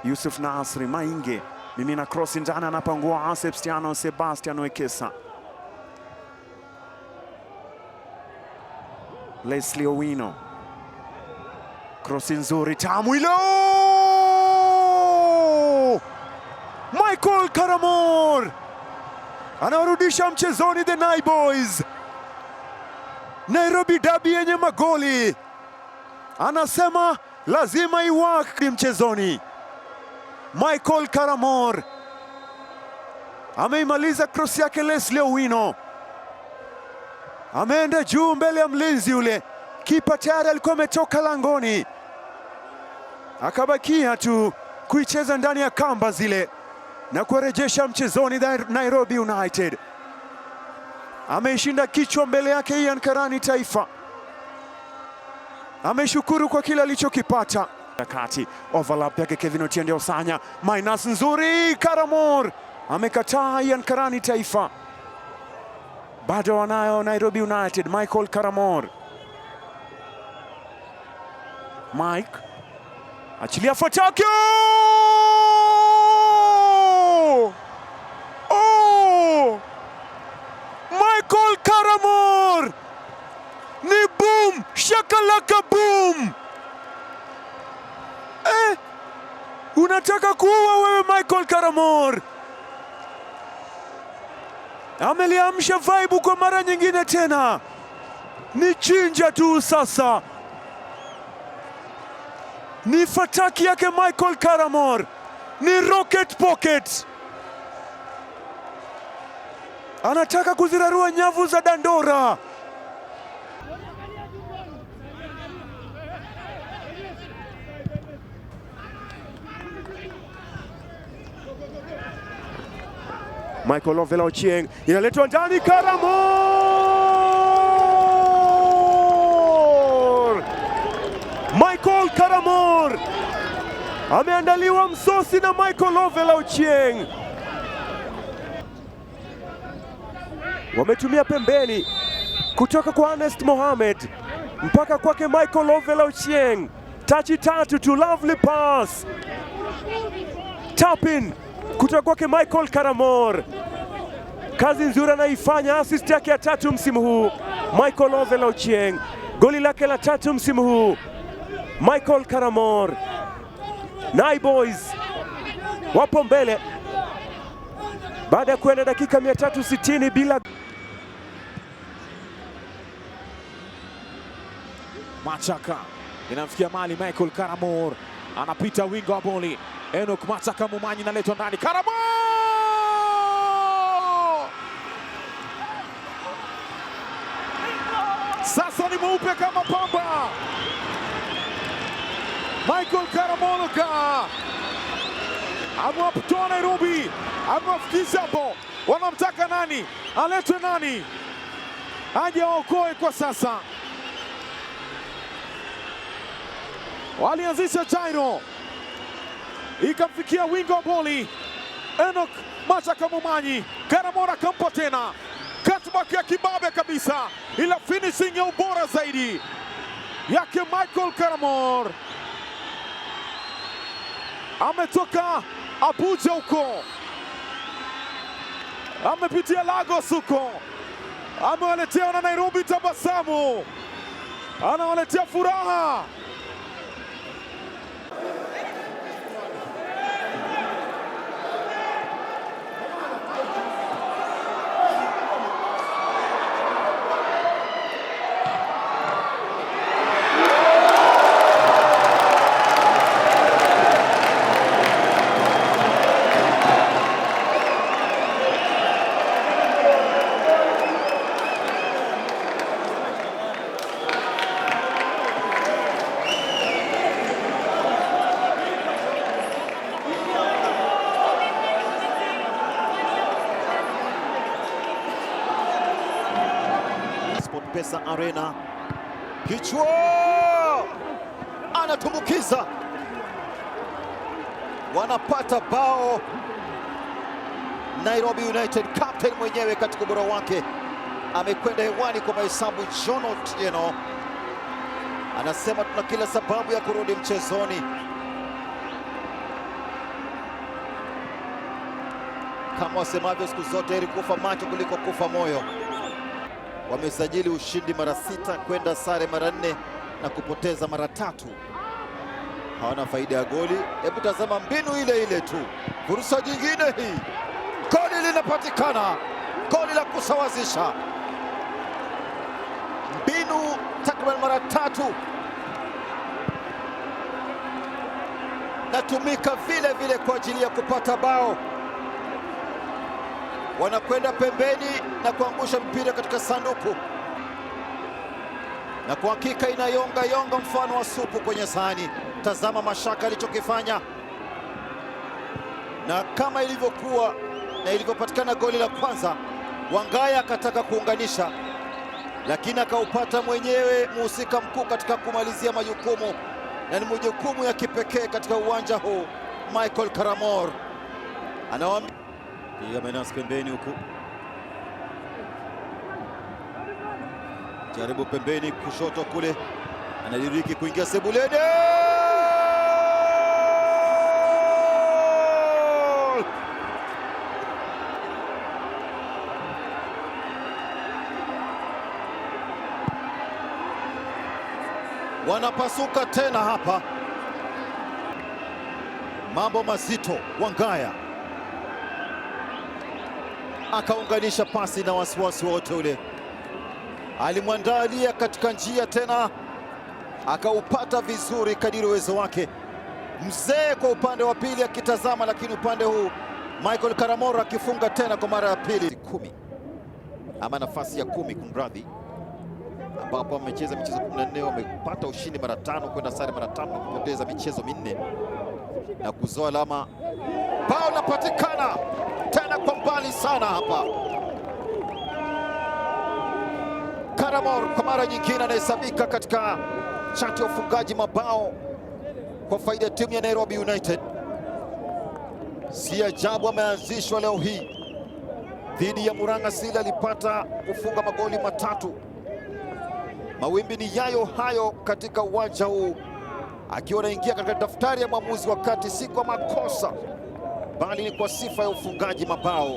Yusuf Nasri Mainge mimina cross ndani, anapangua Sepstiano Sebastian Wekesa. Leslie Owino, krosi nzuri tamu ilo, Michael Karamor anawarudisha mchezoni the Nai Boys. Nairobi dabi yenye magoli, anasema lazima iwaki mchezoni. Michael Karamor ameimaliza cross yake Leslie Owino, ameenda juu mbele ya mlinzi yule, kipa tayari alikuwa ametoka langoni, akabakia tu kuicheza ndani ya kamba zile na kuwarejesha mchezoni Nairobi United. Ameishinda kichwa mbele yake Ian Karani Taifa, ameshukuru kwa kile alichokipata. Kati overlap yake Kevin Otiende Osanya, minus nzuri, Karamor amekataa. Ian Karani Taifa bado wanayo Nairobi United. Michael Karamor, Mike achilia fataki. Oh! Michael Karamor ni boom shakalaka boom. Unataka kuua wewe Michael Karamor. Ameliamsha vibe kwa mara nyingine tena, ni chinja tu sasa, ni fataki yake Michael Karamor, ni rocket pocket, anataka kuzirarua nyavu za Dandora. Michael Ovela Ochieng inaletwa ndani, Karamor! Michael Karamor ameandaliwa msosi na Michael Ovela Ochieng. Wametumia pembeni kutoka kwa Ernest Mohamed mpaka kwake Michael Ovela Ochieng. Tachi tatu tu, lovely pass. Tap in kutoka kwake Michael Karamor. Kazi nzuri anaifanya, assist yake ya tatu msimu huu Michael Ovela Ochieng, goli lake la tatu msimu huu Michael Karamor. Nai Boys wapo mbele baada ya kuenda dakika 360 bila. Machaka inamfikia mali Michael Karamor anapita wingo wa boli. Enoch Machaka Mumanyi naletwa ndani, Karamor! Sasa ni mweupe kama pamba. Michael Karamoloka amewatoa Nairobi, amewafikisha hapo. Wanamtaka nani? Aletwe nani aje waokoe kwa sasa? Walianzisha Jairo, ikamfikia wingo wa boli Enoch Machaka Mumanyi, Karamora akampa tena cutback ya kibabe kabisa, ila finishing ya ubora zaidi yake Michael Karamor. Ametoka Abuja huko, amepitia Lagos huko, amewaletea na Nairobi tabasamu, anawaletea furaha. SportPesa Arena, kichwa anatumbukiza, wanapata bao Nairobi United. Captain mwenyewe katika ubora wake amekwenda hewani kwa mahesabu. John Otieno anasema tuna kila sababu ya kurudi mchezoni. Kama wasemavyo siku zote, heri kufa macho kuliko kufa moyo. Wamesajili ushindi mara 6, kwenda sare mara 4 na kupoteza mara 3. Hawana faida ya goli. Hebu tazama mbinu ile ile tu, fursa nyingine hii, goli linapatikana, goli la kusawazisha. Mbinu takriban mara 3 natumika vile vile kwa ajili ya kupata bao. Wanakwenda pembeni na kuangusha mpira katika sanduku, na kwa hakika inayonga yonga mfano wa supu kwenye sahani. Tazama Mashaka alichokifanya, na kama ilivyokuwa na ilivyopatikana goli la kwanza, Wangaya akataka kuunganisha, lakini akaupata mwenyewe muhusika mkuu katika kumalizia majukumu, na ni majukumu ya kipekee katika uwanja huu. Michael Karamor anawaambia piga Menas pembeni huku, jaribu pembeni kushoto kule, anadiriki kuingia sebuleni. Wanapasuka tena hapa, mambo mazito. Wangaya akaunganisha pasi na wasiwasi wote ule, alimwandalia katika njia tena, akaupata vizuri kadiri uwezo wake. Mzee kwa upande wa pili akitazama, lakini upande huu Michael Karamora akifunga tena kwa mara ya pili. 10 ama nafasi ya 10 kumradhi, ambapo wamecheza michezo 14, wamepata ushindi mara 5, kwenda sare mara 5 na kupoteza michezo 4 na kuzoa alama. Bao linapatikana tena kwa mbali sana hapa. Karamor kwa mara nyingine anahesabika katika chati ya ufungaji mabao kwa faida ya timu ya Nairobi United. Si ajabu ameanzishwa leo hii dhidi ya Murang'a Seal, alipata kufunga magoli 3. Mawimbi ni yayo hayo katika uwanja huu, akiwa anaingia katika daftari ya mwamuzi wakati si kwa makosa bali ni kwa sifa ya ufungaji mabao.